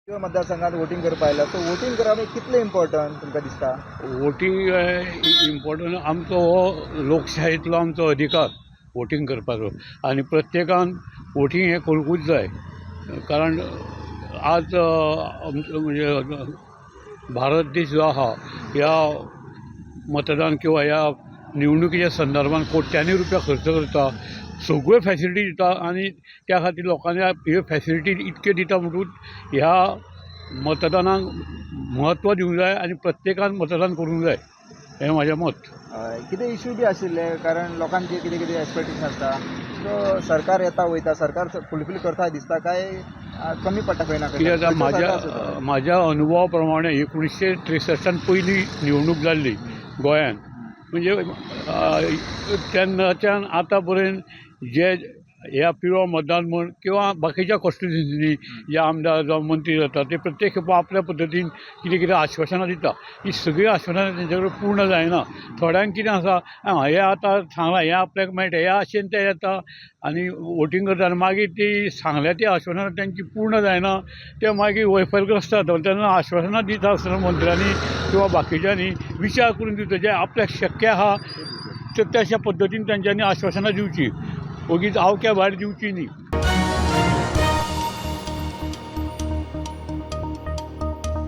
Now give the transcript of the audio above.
मतदारसंघात वोटींग करपाक आयला, सो वोटींग करप कितलें इम्पॉर्टंट तुमकां दिसता? Voting important. आमचो हो लोकशाहीतलो आमचो अधिकार वोटींग करपाचो आनी प्रत्येकान वोटींग हें करूंकूच जाय, कारण आज आमचो म्हणजे भारत देश जो आहा, ह्या मतदान किंवा ह्या निवडणुकीच्या संदर्भान कोट्यांनी रुपया खर्च करता, सगळ्यो फॅसिलिटी दिता आनी त्या खातीर लोकांनी ह्यो फॅसिलिटी इतक्यो दिता म्हणटकूच ह्या मतदानाक म्हत्व दिवंक जाय आनी प्रत्येकान मतदान करूंक जाय, हें म्हाजें मत. हय, कितें इशू बी आशिल्ले? कारण लोकांचे कितें कितें एक्सपेक्टेशन आसता, सो सरकार येता वयता, सरकार फुलफील करता दिसता काय कमी पडटा खंय ना खंय? कितें जाता, खंयचो म्हाज्या सरकार आसूं तो. म्हाज्या अनुभवा प्रमाणे 1963 पयली निवडणूक जाल्ली गोंयांत, म्हणजे तेन्नाच्यान आतां पर्यंत जे ह्या पिळो मतदान म्हण किंवा बाकीच्या कॉन्स्टिट्युन्सीनी जे आमदार जावं मंत्री जाता, ते प्रत्येक खेपो आपल्या पद्दतीन कितें कितें आश्वासनां दिता. ही सगळीं आश्वासनां तेंचे कडेन पूर्ण जायना. थोड्यांक कितें आसा, आं, हें आतां सांगलां, हें आपल्याक मेळटा ह्या आशेन ते येता आनी वोटींग करता आनी मागीर ती सांगल्या ती आश्वासनां तेंची पूर्ण जायना, ते मागीर वैफलग्रस्त जाता. तेन्ना आश्वासनां दिता आसतना मंत्र्यांनी किंवा बाकीच्यांनी विचार करून दिवचो, जें आपल्याक शक्य आहा तर तशा पद्दतीन तेंच्यांनी आश्वासनां दिवची, ओगीच आवक्या भायर दिवची न्ही.